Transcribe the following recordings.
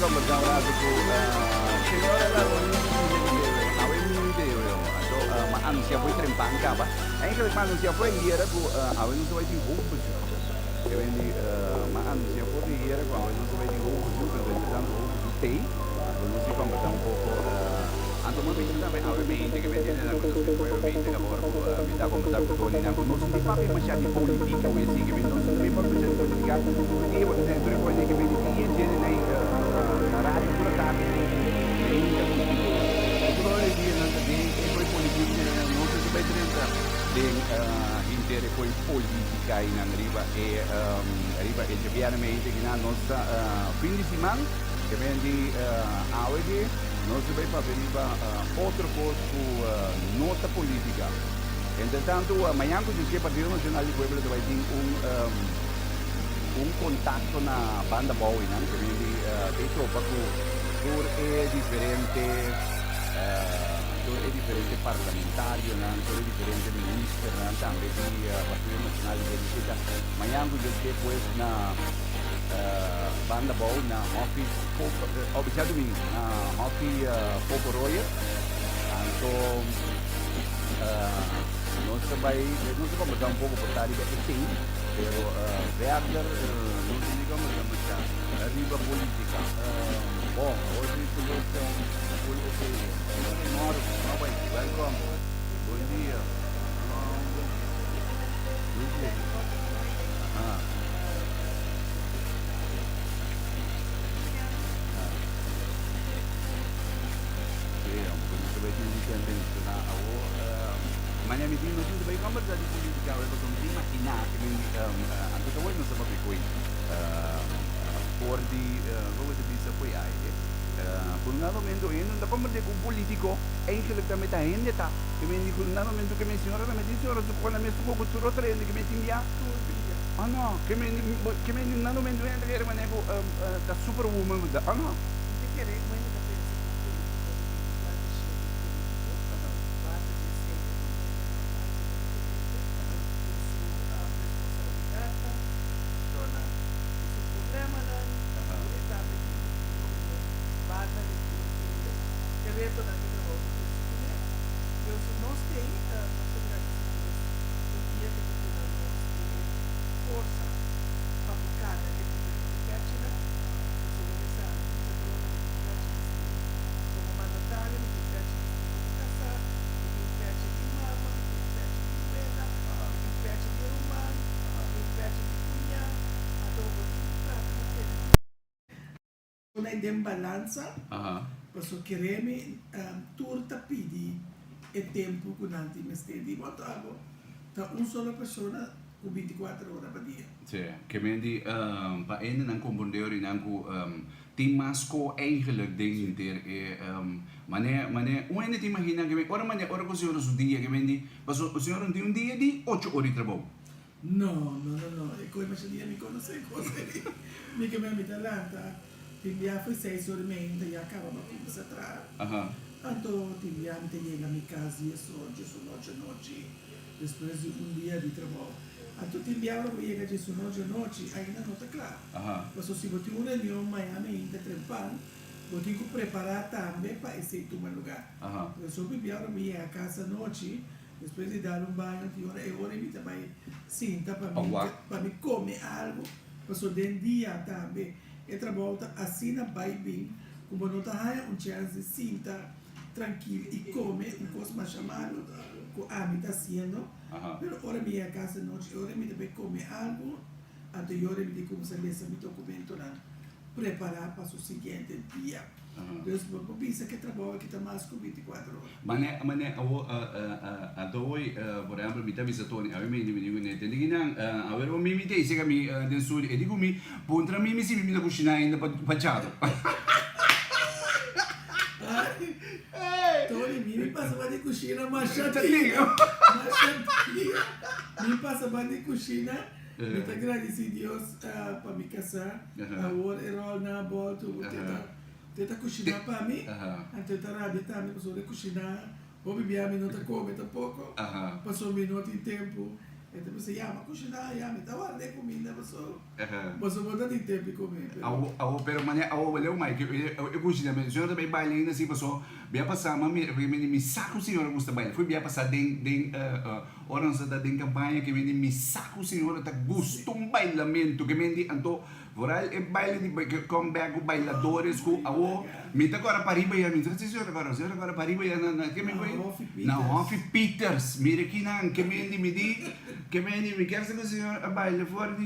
kombersá un ratu ku señora Laroni Mimi Awe Mimi te yo yo. Anto m'a anunsiá fo'i trempan kaba. Eigenlijk m'a anunsiá fo'i ayera ku awe nos ta bai tin hoofdbezoek. Ke men di m'a anunsiá for di ayera ku awe nos ta bai tin hoofdbezoek, anto entretanto hoofdbezoek t'ei. Anto nos di kombersá un poko. Anto m'a bisa tambe awe mente ke men tiene nan ku ta skucha awe mente kaba ora ku mi ta kombersá ku Tony nan ku nos no tin papia mashá di politika awe si ke men nos no ta bin papia mashá di politika. Dia bo ta tene tur e kos ke bini tin hende na na radio tur atardi tin meinta ku tur ora e dia nan ta den e koi politik nan no ta bai drenta den henter e koi politika i nan riba e riba e djabièrnè meinta ki nan nos ta fin di siman ke men di awe ki nos ta bai papia riba otro kos ku no ta politika. Entretanto mañan ku djis ke Partido Nacional di Pueblo ta bai tin un. Un kontakto na banda bou einan ke bin di te topa ku tur e diferente tur e diferente parlamentarionan, tur e diferente ministernan tambe di Partido Nacional di Belize ta mañan ku Dios ke pues na banda bou na Hofi Popo oh djadumingu na Hofi Popo Royer anto nos ta bai nos ta kombersa un poko por ta riba esei. Pero verder no tin di kombersa masha riba politica. Bon, awor si ku nos ta full ok. Moro, no bai, welcome. Bon dia. Dushi. Aha. Sí, hombre, ku nos ta bai tin di menshoná awor. Maña mi tin nos tin ta bai kombersa di politica awor pasobra mi tin imaginá ke mi anto ta woi nos ta papia koe for di kon bo ta bisa fo'i aire ku un dado momento hende no ta komprende ku un politiko eigenlijk tambe ta hende ta ke men di ku un dado momento ke men señora tambe tin señora su kona mes ku tur otro hende ke men tin bia oh no ke men ke men di un dado momento hende ta kere manera ku ta super woman ku ta oh no. Mi ta kere un hende ta pensa ku un politiko ta 24 shete politiko basta di esei e ta un hende normal komo di corriente ku su responsabilidatnan, ku su preokupashonnan, ku su problemanan, ku e tambe tin ku deal kuné banda di tur e retonan ku e trabou ta trese kuné. Dios nos tei, nos ta gradisí Dios tur dia ku e ta duna nos e forsa pa por karga ku e diferente pèchinan, pasobra mi sa mi ta broma mi tin pèchi bistí komo mandatario, mi tin pèchi bistí komo kasá, mi tin pèchi di mama, mi tin pèchi di wela, mi tin pèchi di ruman, mi tin pèchi di kuñá, anto bo tin ku trata di tene tur. Pone den balansa, paso kere mi tur ta pidi e tempu ku nan tin mester di bo anto abo ta un solo persona ku bintikuater ora pa dia. Sí, ke men di pa hendenan komprondé ora nan ku tin mas ko eigenlijk den henter e manera manera un hende ta imagina ke men ora manera ora ku señora su dia ke men di paso señora no tin un dia di ocho ora di trabou. No, no, no, no, e koe masha dia mi konosé kos ei. Mi ke mi ta lanta tin bia fo'i seis ora i meinta ya kaba pa kuminsá traha. Anto tin bia mi ta yega mi kas dies or, diesunochi anochi, despues di un dia di trabou. Anto tin bia ora bo yega diesunochi anochi ainda no ta kla. Pasobra si bo tin un reunion maña meinta trempan, bo tin ku prepará tambe pa esei tuma lugá. Pasobra hopi bia ora bo yega kas anochi, Despues di dal un baño tin ora e ora mi ta bai sinta pa mi pa mi come algo paso den dia tambe e trabou ta asina bai bin cu bo no ta haya un chance di sinta trankil y come un cos masha malo cu ami ta haciendo pero ora mi yega cas anochi e ora mi ta bai come algo anto e ora mi ta cuminsa lesa mi documentonan prepara pa su siguiente dia. Dus bo por bisa ku e trabou aki ta mas ku bintikuater ora. Mane, mane awo anto hoy, por ehempel, mi ta bisa Tony, awe mi mi di kuné, tende kinan, awe ro mi mi ta isega mi den studio, e di ku mi, puntra mi mi si mi ta kushiná ainda pa pa Chado. Ay, Tony, mi mi pasa ba di kushina masha dia, masha dia, mi pasa ba di kushina, mi ta gradisí Dios pa mi kasá. Awor e ròl nan a bòltu ku te ta te ta kushiná pa mi, anto e ta rabia tambe pasobra e kushiná hopi bia mi no ta kome tampoko, pasobra mi no tin tempu. E ta bisa, ya, mi a kushiná, ya, mi ta warda e kuminda pasobra. Boso bo ta tin tempo di come pero. Awo awo pero mane awo leu mai ke e cushina me señora ta bay baila ainda si paso bia pasa ma mi mi mi sa cu señora gusta baila fui bia pasa den den ora nos ta den campaña ke mi sa cu señora ta gusta un bailamento ke mi di anto Vooral e baile di come back cu bailadores cu awo mi ta cora pariba ya mi ta si señora cora señora cora pariba ya na na ke mi bay na Hofi Peters mira kinan ke mendi mi di ke mendi mi kier sa cu señora a baila for di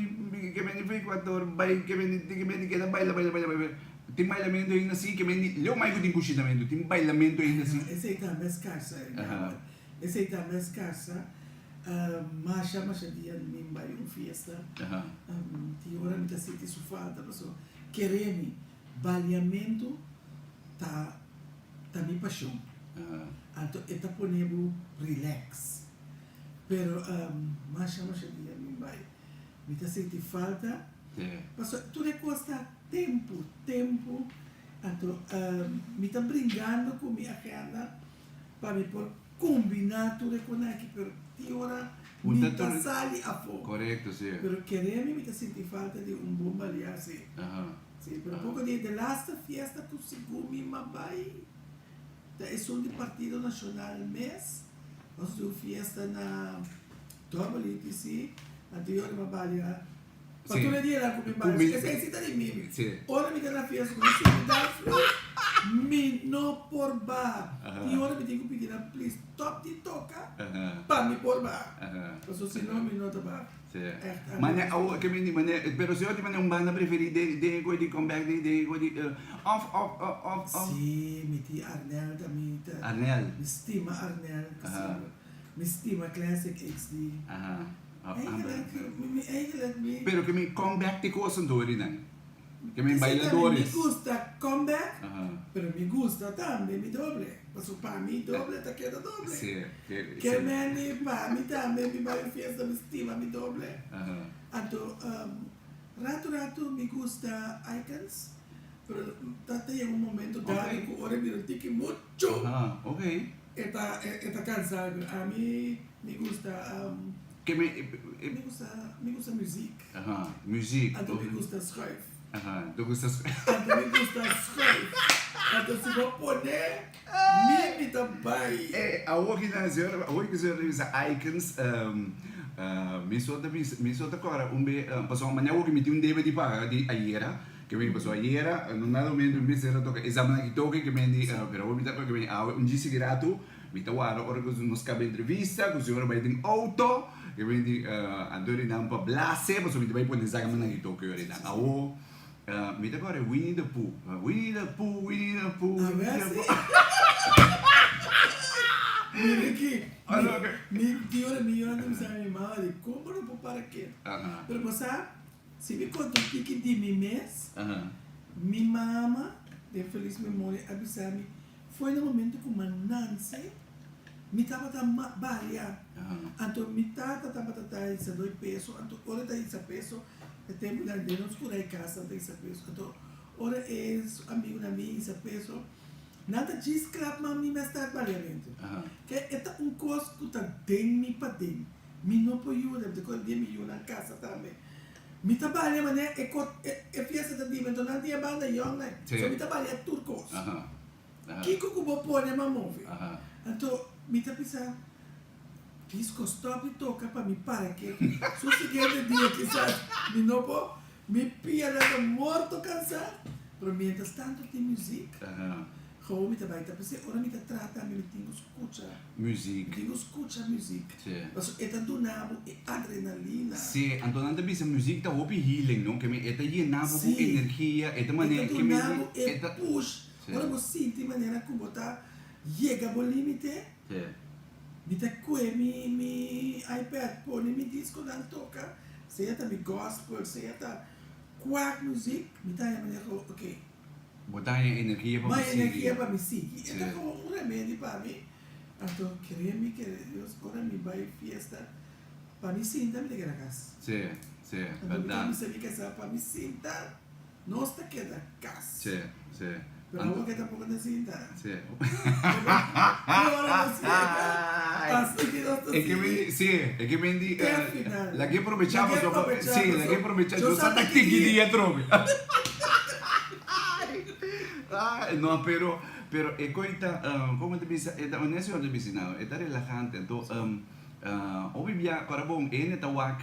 ke mendi for Ecuador bay ke mendi ke mendi keda baila baila baila baila tin bailamento ainda si ke mendi leu mai cu tin cushinamento tin bailamento ainda si. Esey tambe es casa esey tambe es casa. Masha masha dia mi bai un fiesta tin ora mi ta sinti su falta pasobra kere mi baliamentu ta ta mi pashon anto e ta pone bo relax pero masha masha dia mi bai mi ta sinti falta pasobra tur e kos ta tempu tempu anto mi ta bringando ku mi agenda pa mi por Kombiná tur e konaki pero tin ora mi ta sali afó. Korekto, si. Pero kere mi mi ta sinti falta di un bon baliá, si. Si, pero poko di e laste fiesta ku sigur mi m'a bai ta esun di Partido Nashonal mes. Nos tin un fiesta na WTC, anto e ora mi a balia Pa tur e dianan ku mi bai, esei si ta di mi. Ora mi ta na fiesta ku mi subi dansvloer, mi no por baha. Tin ora mi tin ku pidi nan, please stop di toka pa mi por baha. Pasobra si no mi no ta baha. Ègt. Mane awo ke mi di mane, pero si oti mane un banda preferí den den e koi di comeback den den e koi di òf òf òf òf. Sí, mi tin Arnel ta mi ta. Arnel. Mi stima Arnel. Mi stima Classic XD. Eigenlijk, mi eigenlijk mi. Pero ke mi come back te koos anto ori nan. Ke mi bailadores. Mi gusta come back, pero mi gusta tambe mi doble. Pasobra pa mi doble ta keda doble. Si. Ke meni pa mi tambe mi bai un fiesta mi stima mi doble. Anto rato rato mi gusta Icons, pero ta ta yega un momento dado ku ora mi no tiki mucho. E ta e ta cansa pero ami mi gusta Ke mi mi gusta mi gusta muziek. Aha, muziek. Anto mi gusta schuif. Aha, tu gusta schuif. Anto mi gusta schuif. Anto si bo pone mi mi ta bai. E awor ki nan señor awor ki señor ta bisa icons mi so ta bisa mi so ta kora un be pasobra maña awor ki mi tin un debe di paga di ayera. Ke men pasó ayera, no nada momento mi mester a toka examen aki toke ke men di, pero awor mi ta ke men awe un djisi di ratu mi ta wara ora ku nos kaba entrevista ku señora bai den auto ke men di anto ri nan pa blase pasobra mi ta bai pone examen aki toke ori nan awo mi ta kore Winnie the Pooh Winnie the Pooh Winnie the Pooh Winnie the Pooh. Mira aki mi tio mi yonde mi sa mi mama di kon bo no por para ke pero bo sa. Si mi konta un tiki di mi mes, mi mama, den felis memoria, a bisa mi, Foi na momento ku m'a nanse, mi tabata balia. Anto mi tata tabata ta hisa doi peso, anto ora e ta hisa peso, e tempunan den nos kura e kas nan ta hisa peso. Anto ora e su amigunan bin hisa peso, nan ta djis klap man mi mes ta baliamentu. Ke e ta un kos ku ta den mi paden. Mi no por yuda, mi ta kore di mi yunan kasa tambe. Mi ta balia manera e ko e fiesta ta dime, enton nan tin e banda yong nan, so mi ta balia tur kos. Kiko ku bo pone m'a move. Anto mi ta bisa, disco stop di toka pa mi para ke su siguiente dia kisas mi no por, mi pianan ta morto kansa, pero mientras tanto tin muzik. Gewoon mi ta bai ta p'esei ora mi ta trata mi mi tin ku skucha. Muzik. Mi tin ku skucha muzik. Sí. Pasobra e ta duna bo e adrenalina. Sí, anto nan ta bisa muzik ta hopi healing, no? Ke mi e ta yena bo ku energia, e ta manera E ta duna bo e push. Ora bo sinti manera ku bo ta yega bo limite, mi ta kue mi mi iPad pone mi diskonan toka, sea ta mi gospel, sea ta kwak muzik, mi ta haña manera ku oke. Bo ta haña energia pa bo sigui. Bo haña energia pa mi sigui. E ta komo un remedi pa mi. Anto kere mi kere Dios ora mi bai fiesta pa mi sinta mi ta keda kas. Sí, sí, Anto mi ta bisa mi kasá pa mi sinta nos ta keda kas. Sí, sí. Pero awor ke tampoco ta sinta. Sí. Ora nos yega. Así que nos ta E ke sigui. men, sí, e ke men di, Te al final. Lag'é probechá Lag'é pasobra, probechá sí, lag'é pasobra probechá, yo yo sa sa ta ta tiki tiki. dia atrobe. Ay, no, pero, pero e koi ta, komo ta bisa, e ta, honesto yo ta bisa nan, e ta relahante, anto, Hopi bia kora bon ene ta wak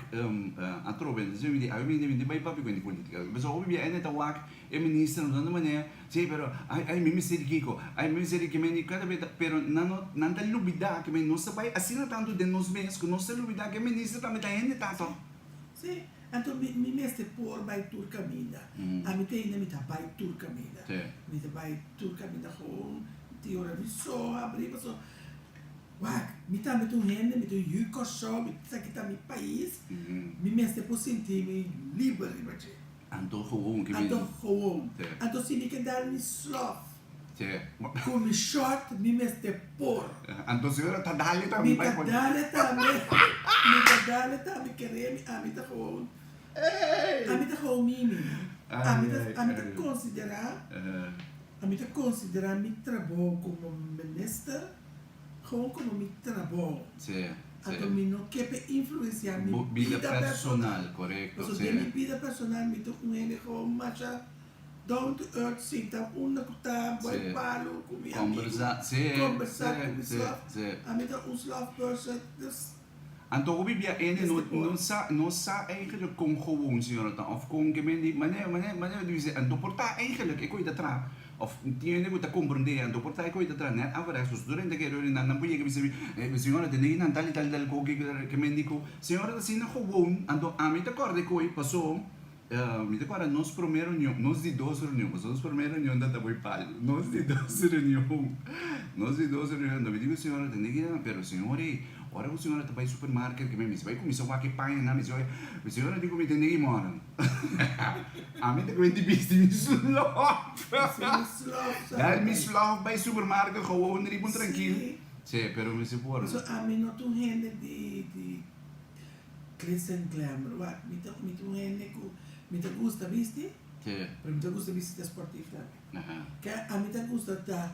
atrobe entonces mi di awe mi di bai papia ku hende politica pasobra hopi bia ene ta wak e minister no tanto manera si pero ay ay mi mester di kiko ay mi mester di kimendi kada bes pero nan no nan ta lubida ke men nos ta bai asina tanto den nos mes ku nos ta lubida ke minister tambe ta hende ta to. Si, anto mi mi mester por bai tur kaminda ami te ainda mi ta bai tur kaminda mi ta bai tur kaminda gewoon tin ora mi so habri pasobra Wak, mi tambe ta un hende, mi ta un yu Kòrsou, mi sa ki ta mi pais, mi mester por sinti mi liber riba dje. Anto gewoon ki mi. Anto gewoon. Anto si mi ke dal mi slòf ku mi shòrt, mi mester por. Anto si ora ta dale tambe. Mi ta dale tambe, mi ta dale tambe, kere mi, ami ta gewoon, ami ta gewoon mimi. Ami ta, ami ta konsiderá, ami ta konsiderá mi trabou komo minister. Gewoon como mi trabou. Sí, sí. Anto mi no ke p'e influencia mi Bo bida bida personal, personal. korekto, Pasobra sí. den mi bida personal mi ta un hende gewoon masha down to earth, sinta unda ku ta, bai Sí. palo ku mi amigo, Kombersa, sí, kombersa sí, ku mi sí, slof. sí. Ami ta un slof person, dus. Anto hopi bia ene Mester no por. no sa no sa eigenlijk kon gewoon señora ta of kon ke men di mane mane mane di bisa anto por ta eigenlijk e koe ta traha of tin hende ku ta komprende anto por ta e koe ta traha net averechts dus tur hende ke rori nan nan por yega bisa mi señora tende ki nan tal i tal i tal ko ke ke men di ku señora ta asina gewoon anto ami ta kòrda e koe paso mi ta kòrda nos prome reunion nos di dos reunion paso nos prome reunion ta ta boy pal nos di dos reunion nos di dos reunion anto mi di ku señora tende ki nan pero señor ey Ora ku señora ta bai supermarket ke mi mester bai kuminsá wak e pañanan mi señora mi señora di ku mi tende ki mora ami ta kuenta bisti mi slòf dal mi slòf bai supermarket gewoon riba un trankil si pero mi si por. Pasobra ami no ta un hende di di glitz and glamour wak mi ta mi ta un hende ku mi ta gusta bisti pero mi ta gusta bisti ta sportief tambe. Ke ami ta gusta ta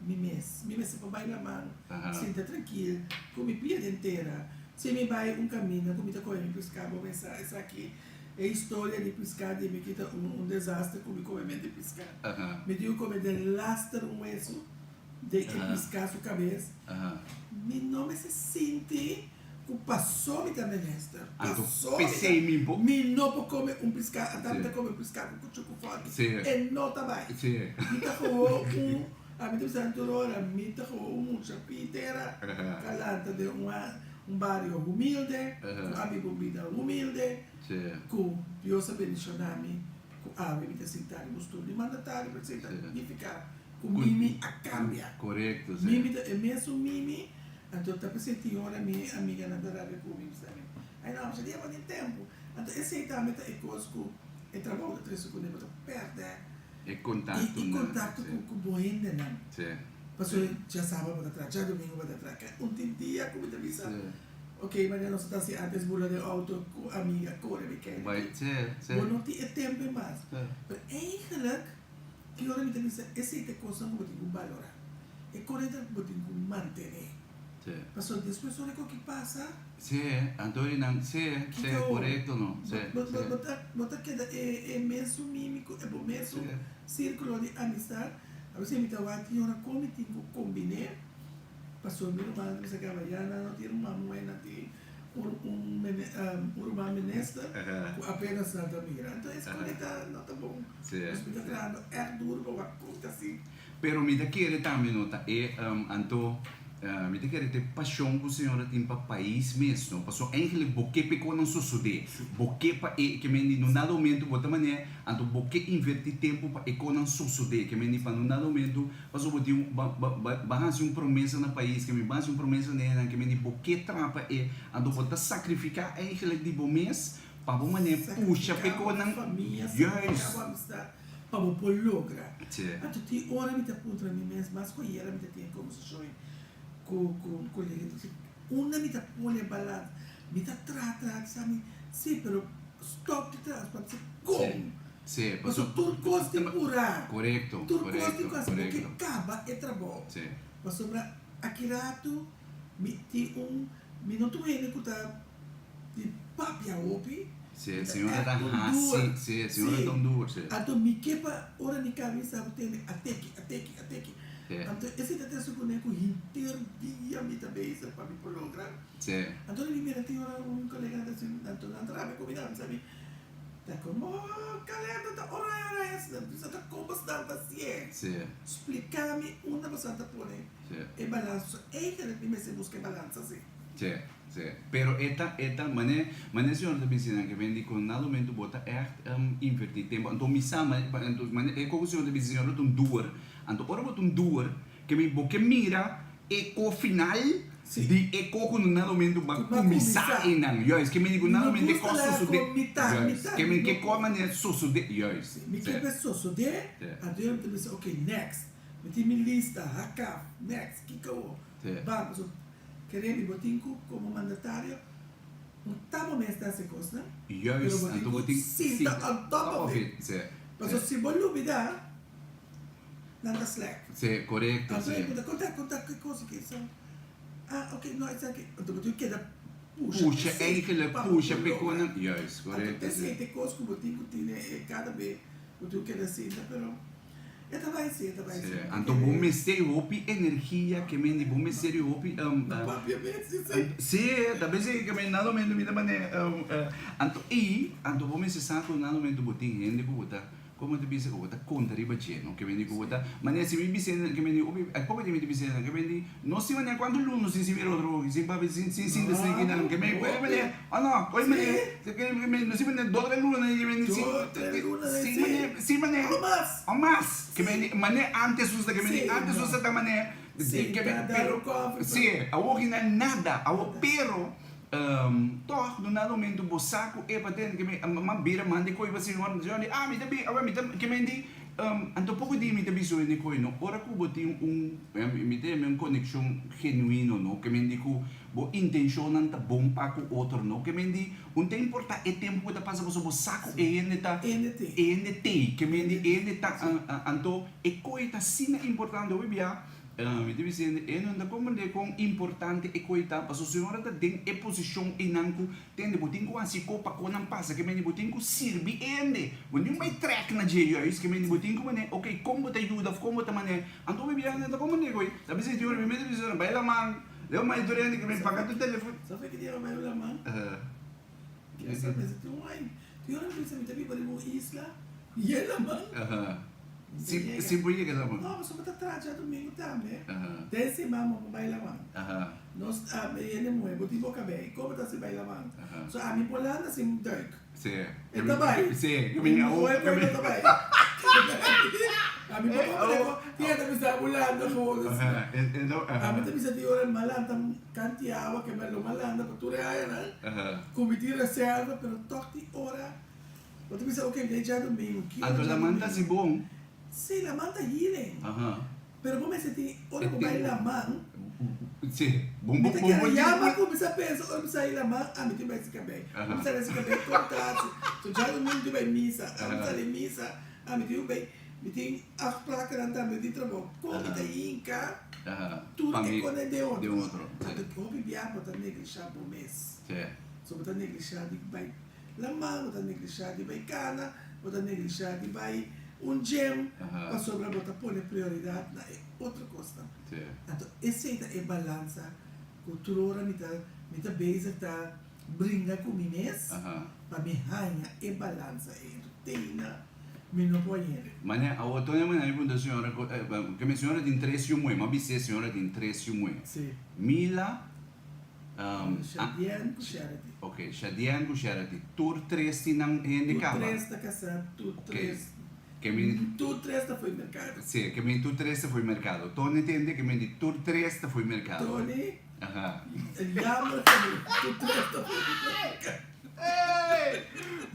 mi mes. Mi mester por bai laman, sinta trankil, ku mi pia den tera. Si mi bai un kaminda ku mi ta kohe mi piská, bo mester sa esaki e historia di piská di mi ki ta un desaster ku mi kome mente piská. Mi tin ku kome den laster un wesu den e piská su kabes. Mi no mester sinti. Ku pasó mi ta minister. Anto Pasó mi ta, pesey mi bo. Mi no por come un piská, ata mi ta Sí. come un piská ku kuchu ku fòrki. Sí. E no ta bai. Sí. Mi ta gewoon un, ami ta bisa tur ora, mi ta gewoon un mucha pitera Aha. ku a lanta den un a un bario humilde, Aha. ku a biba un bida humilde, Sí. ku Dios a bendishoná mi, ku awe mi ta sinta riba un stul di mandatario, pero esei ta Sí. nifiká ku Mimi a kambia. Korekto, sí. Mimi ta e mesun Mimi. Anto ta p'esei tin ora mi amiganan ta rabia ku mi, bisa mi, Ai no, masha dia bo tin tempu. Anto esei tambe ta e kos ku e trabou ta trese kuné, bo ta pèrdè E kontakto e nan, kontakto sí. ku ku bo hendenan. Sí, Pasobra sí. djasabra bo ta traha, djadumingu bo ta traha. Kè un tin dia ku mi ta bisa, Sí. ok, manera nos ta hasi antes bula den outo ku amiga kore mi kende Bai, aki. sí, sí. Bo no tin e tempu mas. Sí. Pero eigenlijk, ki ora mi ta bisa, esei ta e kosnan ku bo tin ku balorá. E corriente bo tin cu mantene. Sí. Pasobra despues ora cu aki pasa. Sí, anto di nan, sí, sí, Kiko? corecto no, sí, Bo, sí. bo, bo ta, bo ta keda e, e mesun mimico, e bo mesun Sí. circulo di amistad. A veces mi ta wak tin ora con mi tin cu combine, pasobra mi rumannan ta bisa caba ya nan no tin ruman muhe, nan tin un, un mene, un ruman minister Aha. cu apenas nan ta mira. Anto es Aha. conecta no ta bon. Sí, Nos mi ta sí. trahando erg duro pa wak con ta si. Pero mi ta kere tambe nota e anto mi ta kere ta e pasion ku señora tin pa pais mes no paso eigenlijk bo ke pa e konan sosode bo ke pa e ke men di no nada momento bo ta manera anto bo ke inverti tempo pa e konan sosode ke men di pa no nada momento paso bo tin un ba ba ba hasi un promesa na pais ke men ba hasi un promesa na hendenan ke men di bo ke traha pa e anto bo ta sacrifica eigenlijk di bo mes pa bo manera pusha pa e Sacrifica bo konan famia sacrifica juist. bo amistad. Pa bo por logra. Sí. Anto tin ora mi ta puntra mi mes, mas ku ayera mi ta tin e kombersashon ku ku un kolega, mi ta unda mi ta pone e balans? Mi ta traha traha sa mi, si pero stop di traha pa bisa kon. Sí, Pasobra tur kos tin purá. Korekto, Tur kos tin korekto, ku hasi bo ke korekto. kaba e trabou. Sí. Pasobra aki ratu. Mi tin un, mi no ta un hende ku ta di papia hopi. Sí, Mi ta señora ta ègt un hasi, doer. sí, señora Sí. ta un doer, sí. Anto mi ke pa ora mi kaba mi sa ku tende ateki, ateki, ateki. Sí. Anto esei ta trese kuné ku henter dia mi ta bezig pa mi por logra. Sí. Anto mi mira tin ora un kolega ta si, anto nan ta rabia ku mi, nan ta bisa mi, Ta komo kalenda ta oraya oraya asina, mi bisa ta kon boso ta hasié? Sí. Splika mi unda boso ta pone Sí. e balansa. So eigenlijk mi mester buska e balansa así. Sí, sí. Pero e ta, e ta, mane, mane señor ta bisa nan ke ben di kon na momento bo ta ègt invertí tempu. Anto mi sa, mane, anto mane e koko señor ta bisa, señor lo ta un doer. Anto ora bo ta un doer, Ke mi bo ke mira e ko final Sí. di e ko ku na momento ba Ku ba kuminsá kuminsá. einan. Juist, ke mi di ku Mi na no momento e gusta ko laga sosodé. kon mitá, Juist, mitá, ke mi mi ke no ko manera sosodé. Juist, Sí, mi sí. ke pa e sosodé, Sí. anto yo ta bisa ok, next. Mi tin mi lista, hakaf, next, kiko awor? Sí. Bam, pasobra kere mi bo tin ku komo mandatario no ta bo mes ta hasi kosnan, pero Juist, bo tin anto bo ku tin sinta sinta on top top of of it. it. Sí, Pasobra sí. si bo lubidá. Nan ta slack. Sí, korekto, Anto sí. e punta, konta, konta ki kos ki so. Ah, ok, no, esaki. Anto bo tin keda pusha Pusha, esei eigenlijk pa bo pusha por p'e logra. konan. Juist, Anto korekto, sí. esei ta e kos ku bo tin ku tene e kada be bo tin ku keda sinta, pero e ta bai si, e ta bai Sí, si. Bo anto bo kere. mester hopi energia ke men di bo mester hopi No papia mes, sí, sí. Sí, ta bes ke men na momento mi ta mane anto i anto bo mester sa ku na momento bo tin hende ku bo ta Como ta bisa cu bo ta conta riba dje, no? Ke mende cu bo ta manera si mi bisa ke mende opi e poco di mi ta bisa ke mende no si manera cuanto luna sin si mira otro sin papia sin sin sinta sin kinan ke mende oye manera o no oye manera ke mende no si manera dos tres luna ke mende sin sin manera sin manera o mas ke mende manera antes usa ke mende antes usa ta manera ke mende pero si awor kinan nada awor pero Tòg, duna momento bo sa ku e paten ke mi a bira manda e koi pa Señor, Señor di, ah, mi ta bin, awe mi ta, ke men di, anto poko di mi ta bisa hende koi no, ora ku bo tin un, mi ta yama un konekshon genuino no, ke men di ku bo intenshonnan ta bon pa ku otro no, ke men di, un ta importá e tempu ku ta pasa pasobra bo sa ku e hende ta, e hende t'ei, ke men di e hende ta, anto e koi ta asina importante hopi bia. Mi ta bisende, e no ta comprende con importante e coy ta, pasobra si ora ta den e posicion eynan cu tende bo tin cu haci co pa conan pasa, ke mende bo tin cu sirbi hende, bo no tin cu bay trek na dje juist, ke mende bo tin cu mane, ok, con bo ta yuda of con bo ta mane, anto mi bia no ta comprende coy, ta bisa di ora mi mester bisa bay laman, leu mai tur hende ke mi paga tur telefon. Sabe ki dia mi bay laman? Kesa mester tin un ai, tin ora mi bisa mi ta biba riba un isla, ye laman. Si, si por yega laman. No, pasobra ta traha djadumingu tambe. Den siman bo por bai laman. Nos a hende muhe, bo tin bo kabei, kon bo ta hasi bai laman? So ami por landa sin duik. Si. E ta bai. Si. Mi muhe por no ta bai. Ami por komprende kon tin hende ta bisa bo landa gewoon asina. Ami ta bisa tin ora mi a lanta kanti awa ke mi a lo mi a landa pa tur e añanan ku mi tin reserva pero tok tin ora. Bo ta bisa, ok, den djadomingo, ki ora Anto laman ta djadomingo? si bon. Sí, laman ta healing. Aha. Pero bo mester tin, ora bo bai laman, Sí, bo mi bo ta bo kere bo yama kuminsá pensa ora mi sa i laman, ah, mi tin bai si kabei. Aha. Mi sali si kabei korta, si. So djadomingo mi tin bai misa, ah, mi sali misa, ah, mi tin bai, mi tin afsprakennan tambe di trabou. Kon mi ta hinka Aha. tur Pa e mi kone den otro. den otro, sí. Anto hopi biaha bo ta neglishá bo mes. Sí. So bo ta neglishá di bai Laman, bo ta neglishá di bai kana, bo ta neglishá di bai un gym, pasobra bo ta pone prioridat na e otro kosnan. Anto esei ta e balansa ku tur ora mi ta mi ta bezig ta bringa ku mi mes pa mi haña e balansa ei. Anto teina mi no por hañ'e. Mane, awor Tony a manda mi puntra señora ku mi señora tin tres yu muhé, mi a bis'é señora tin tres yu muhé. Mila, Shadian ku Sharity. Ok, Shadian ku Sharity. Tur tres tin nan hende kaba? Tur tres ta kasá, tur tres. Ke mi. Tur tres ta fo'i merkado. Sí, ke mi tur tres ta fo'i merkado. Tony tende ke mi di tur tres ta fo'i merkado. Tony, Aha. jammer genoeg, tur tres ta fo'i merkado.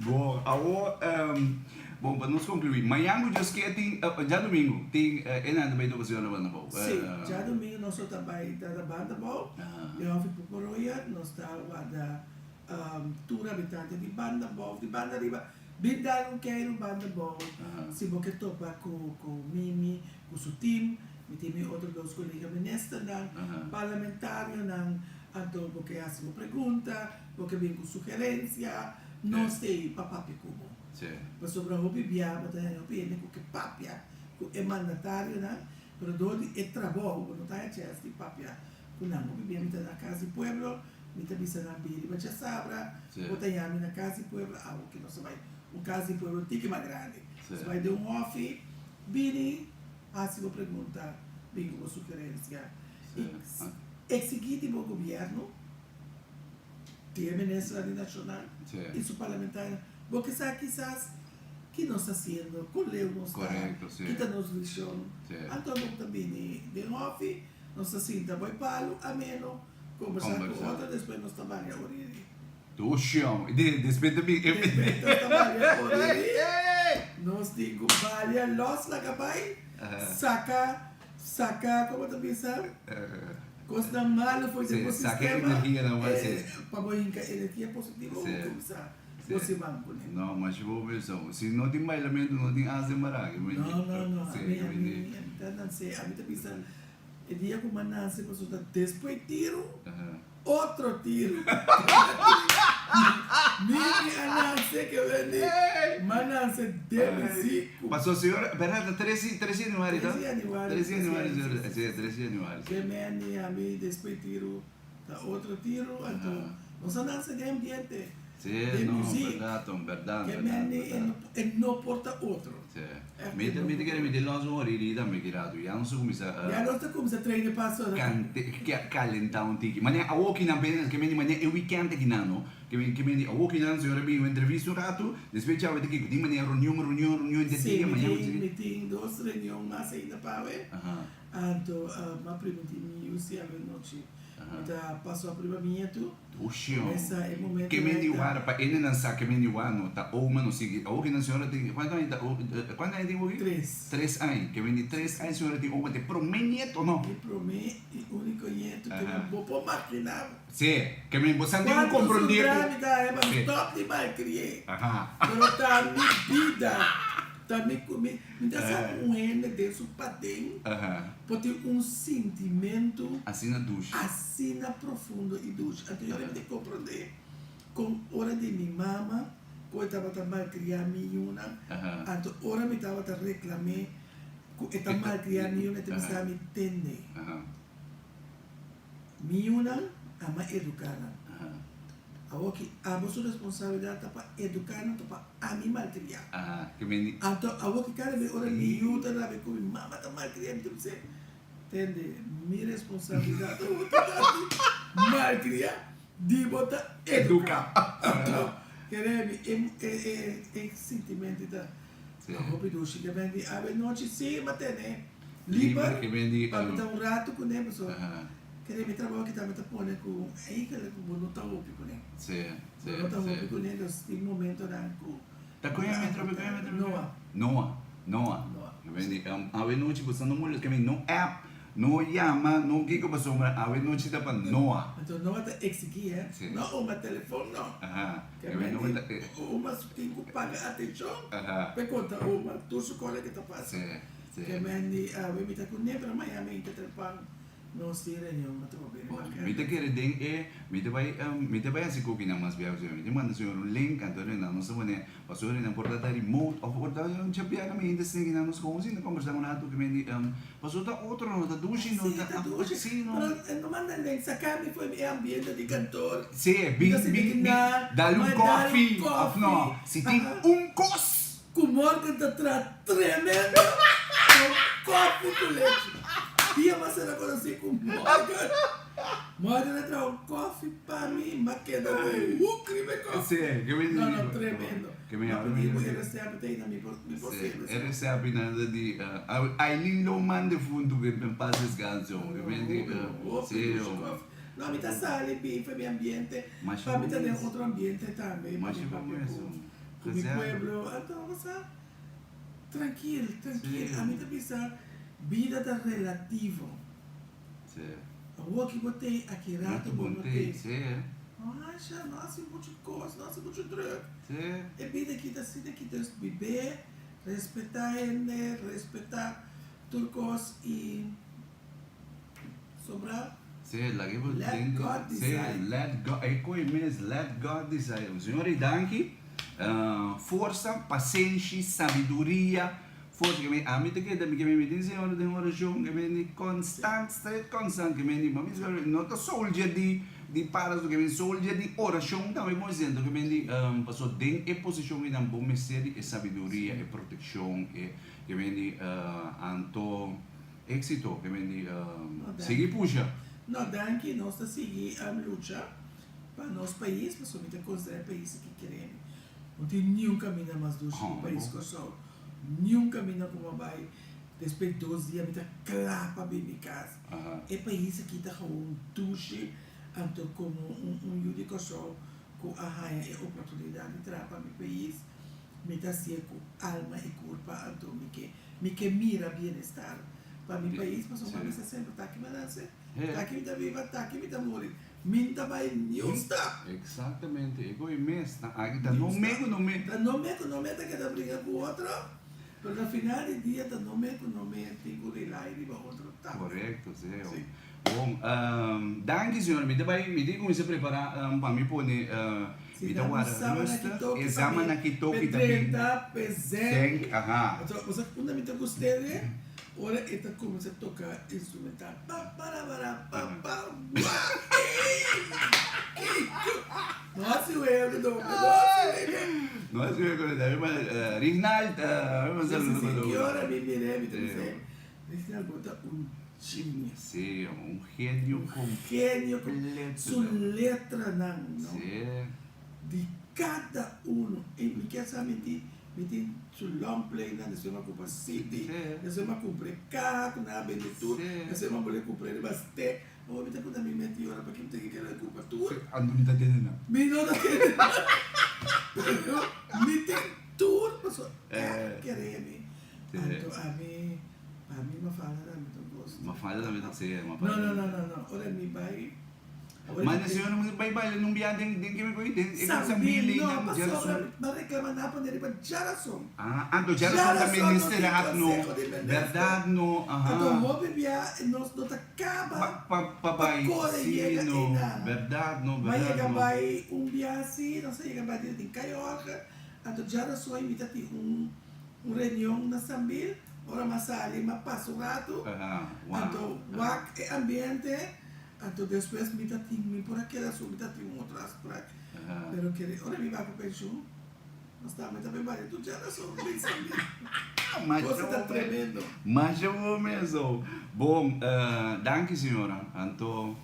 Bon, awor, bon, pa nos konkluí, mañan ku Dios ke tin, djadumingu tin e nan ta bai toka señor na banda bou. Sí, djadumingu nos lo ta bai ta na banda bou, den Hofi Puporoya, nos ta warda tur habitante di banda bou, di banda riba, bin dal un keiru banda bou, si bo ke topa ku Mimi, ku su team. Mi tin mi otro dos kolega ministernan, parlamentarionan, anto bo ke hasi bo pregunta, bo ke bin ku sugerensia, nos t'ei pa papia ku bo. Pasobra hopi bia bo ta haña hopi hende ku ke papia ku e mandatarionan, pero dor di e trabou bo no ta haña chèns di papia ku nan. Hopi bia mi ta na Kas di Pueblo, mi ta bisa nan bini riba djasabra, bo ta haña mi na Kas di Pueblo, awo ke nos a bai un Kas di Pueblo tiki mas grandi, nos a bai den un hòfi, bini. Hasi bo pregunta, bin ku bo sugerensia i eksigí di bo gobièrnu, di e ministernan di nashonal i su parlamentarionan. Bo ke sa kisas ki nos ta hasiendo, kon leu nos ta, ki ta nos vishon. Anto bo ta bini den hòfi, nos ta sinta bo e palu ameno, kombersá ku otro, despues nos ta balia oriri. Dushon. Despues ta bin. Despues nos ta balia oriri. Nos tin ku balia los laga bai. Saka, saka, komo ta bisa? Kosnan malu for di bo sistema. Saka energianan mal, si. Pa bo hinka energia positivo bo kumsa bo siman kuné. No, masha bo bisa. Si no tin bailamentu no tin as den baraka. No, no, no. Ami, ami, ami ta nanse, ami ta bisa e dia ku mi a nanse pasobra ta despues tiru. Otro tiro. Mimi a nase ke wende ma nase debe siku. Paso señora, verdad, ta 13, 13 januari ta? 13 januari. 13 januari señora, si, 13 januari. Ke meni ami despues tiro ta otro tiro, anto nos a nase den ambiente. Si, no, berdad, tom, berdad, Ke meni e no por ta otro. Si. Mi ta mi ta kere mi ta los un oriri tambe ki rato. Ya nos a kuminsá. Ya nos ta kuminsá traina paso. Kante kalentá un tiki. Manera awor kinan p'e ke meni manera e weekend akinan no. Ke meni ke meni awor kinan señor a bin un entrevista un rato, despues djawe ta kiko tin manera reunion reunion reunion henter Si dia mi mañana tin mi tin dos reunion mas ainda pa awe. Anto m'a primintí mi yu si awe nochi mi ta paso apriba mi ñetu. Ocean. Mesa e momento Ke men di nan ta. wara pa ene nan sa ke men di wa no ta oma no sigui awor ke nan señora tin kuantu aña ta kuantu aña tin hopi? Tres. Tres aña ke men di tres aña señora tin oma te prome nieto no. Mi prome i uniko nieto ke men bo por makina bo. Si ke men bo sa tin ku Kuantu komprende ku. sudra mi ta haña pa stop di malkri'é. Pero ta mi bida. Ta mi ku mi mi ta sa ku un hende den su paden por tin un sintimentu Asina dushi. asina profundo i dushi. Anto yo debe di komprondé kon ora di mi mama ku e tabata malkriá mi yunan, anto ora mi tabata reklam'é ku e ta malkriá mi yunan e ta bisa mi tende. Mi yunan a ma eduká nan. Awor ki abo su responsabilidat ta pa eduká nan, ta pa ami malkriá. Anto awor ki kada bes ora mi yu ta rabia ku mi mama ta malkriá mi ta bisa e, tende, mi responsabilidat awor ta di malkriá, di bo ta eduká. Anto kere mi e e sintimento ta hopi dushi. Ke men di awe nochi si mi a tene liber pa mi ta un rato kuné pasobra kere mi trabou aki tambe ta pone ku eigenlijk bo no ta hopi kuné. Bo no ta hopi kuné dus tin momentonan ku Ta kon e metro kon e metro Noa. Noa Noa awe nochi bo sa no molest ke mi no app no yama no kiko pasobra awe nochi ta pa Noa. Anto Noa ta exigi he no oma telefon no ke mi oma tin ku paga atenshon pe konta oma tur su kos ke ta pasa. Ke men di awe mi ta ku ne pero mañana mi ta trempan nos tin reunion atrobe riba Bon, mi ta kere den e, mi ta bai, mi ta bai hasi kokinan mas biaha ku señor. Mi ta manda señor un link, anto nan nos ta pone, pasobra nan por ta ta remote of por ta un chapiaga mi hende sigi nan nos komo si nan kombersá un ratu ku men di, pasobra ta otro no ta dushi no Sí, ta dushi, sí no. Pero e no manda link, saka mi for mi e ambiente di kantor. Sí, Mi bin, ta sinti bin, ki bin, nan, dal un manda un kofi of no, kofi. si tin un kos. Ku Morgan ta traha tremendo con koffie ku lechi. Dia mas a reconoci ku Morgan. Morgan a traha un koffie pa mi, m'a keda ku hoek riba e koffie. Sí, ke mi No, no, tremendo. Ke mi M'a pidi bo e recepta ei na mi por mi por Sí, sirbi e recepta nan ta di Aileen Lohman defuntu ke en paz descanse. Ke mi di sí. No, mi ta sali bin for mi ambiente, pa mi ta den otro ambiente tambe, pa mi papia ku. Ku mi pueblo anto bo sa trankil trankil ami ta bisa bida ta relativo awor ki bo tei aki rato bo no tei no hasha no hasi muchu kos no hasi muchu druk e bida aki ta asina aki dus bib'é respetá hende respetá. Tur kos i sobra. Sí, laga bo Let den God sí, decide. let God, e koe mes, let God decide. Señor i danki, forsa, pasenshi, sabiduria, forsa ke mi, ami ta keda, mi ke mi tin Señor den orashon, ke mi di konstant, straight konstant, ke mi di, mami Señor, no ta soldier di di para so, ke mi soldier di orashon tambe bo siento, ke mi di, paso den e posishon einan bo mester di e sabiduria, e protekshon, e. Ke men di anto exito, ke men di sigui pusha. No danki, nos ta sigui lucha pa nos pais, pasobra mi ta considera e pais aki keremi. No tin niun caminda mas dushi ku pais Kòrsou, niun caminda ku bo a bai despues dos dia mi ta kla pa bin mi kas. E pais aki ta gewoon dushi, anto komo un yu di Kòrsou ku a haña e oportunidat di traha pa mi pais, Mi ta hacié cu alma y curpa, anto mi ke mi ke mira bienestar pa mi pais, pasobra mi sa semper ta aki mi a nace, ta aki mi ta biba, ta aki mi ta muri, mi n'ta bay niun stap. Exactamente, e goe mes ta aki, ta no me cu no me. Ta no me cu no me ta keda bringa cu otro, pero na final di dia ta no me cu no me tin cu rely riba otro tambe. Correcto, si. Bon, danki señor, mi ta bay, mi tin cuminsa prepara pa mi pone. Mi ta warda rustig, e zama na ki toki ta bin. Zenk, aha. No hasi wega no. Rignald, Sí, un genio completo. Su letranan, no? Sí. Di cada uno. Y mi kier sa mi tin, mi tin su long play nan, despues mi a cumpra CD, despues mi a cumpra e caha cu nan a bende tur, despues mi a bolbe cumpra riba ste. Awor mi ta puntra mi mente yora paki mi tin ke kere cumpra tur. Anto mi ta tene nan. Mi no ta tene nan. Pero mi tin tur pasobra e kere mi. Anto ami, pa mi Mafalda tambe ta un kos. Mafalda tambe ta ser, Mafalda. No, no, no, no, no. Ora mi bai. Ma na señora mi bai baila nun bia den den ke mi koi den e Sambil no pasobra mi ba reclama na pone riba Jarason. Ah, anto Jarason ta ministerat no, berdad no, aha. Anto hopi bia nos no ta kaba pa pa bai kore yega einan. Berdad no, Ma berdad yega no. bai un bia si, nos a yega bai den Kayorge, anto Jarason mi ta tin un. Un reunion na Sambil, ora m'a sali m'a pasa un ratu, anto wak e ambiente, anto despues mi ta tin, mi por a keda su, mi ta tin un otro afspraak, pero kere ora mi bai pa penshun, nos tambe ta bin bari tur djarason den Sambil. Cosa ta tremendo. Masha bo mes oh. Bon, danki señora, anto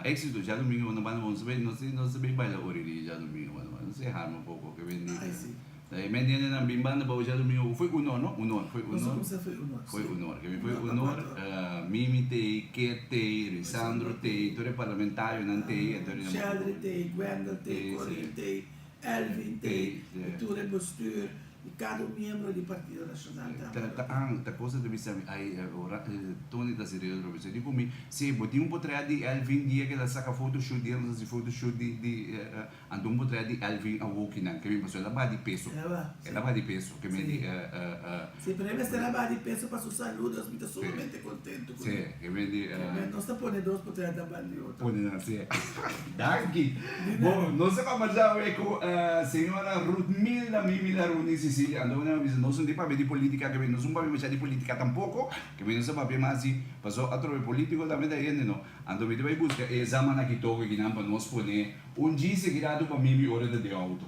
exito djadomingo bo no banda bo no sabe, no sabe baila oriri djadomingo bo no sabe harma poco ke bendito. Ay si. E men hende nan bin banda bou djadumingo ku foi unor no? Unor, foi Nos unor. kumsa foi unor, Foi si. unor, ke mi foi Unor pa unor, kuater. Mimi tei, Ket tei, Risandro tei, tur e parlamentarionan tei, anto nan Sheldry tei, Gwendel tei, Tei, si. Corine tei, Elvin tei, Tei, si. i tur e bestuur i kada un miembro di Partido Nacional Ta tambe. ta an, ta cosa ta bisa mi, ai, ora Tony ta serioso lo bisa di ku mi, si bo tin un potret di Elvin dia ke el a saka photoshoot, dia nos a hasi photoshoot di di Anto un potret di Elvin awoki nan ke mi pasobra el a baha di peso. El a baha, El a baha di peso ke mi di Si, pero e mester a baha di peso pa su salud, dus mi ta sumamente contento cu Si, ke mi di Nos ta pone dos potret na banda di otro. Pone nan, si. Danki. Bon, nos a combersa awe cu señora Ruthmilda Mimi Laruni Cecilia. Anto nan a bisa nos no tin papia di politica ke mi nos no papia masha di politica tampoco, ke mi nos a papia mas di pasobra atrobe politico tambe ta hende no. Anto mi ta bay busca e examen aki toke kinan pa nos pone Un djis e kiratu pa mimi ora ta den auto.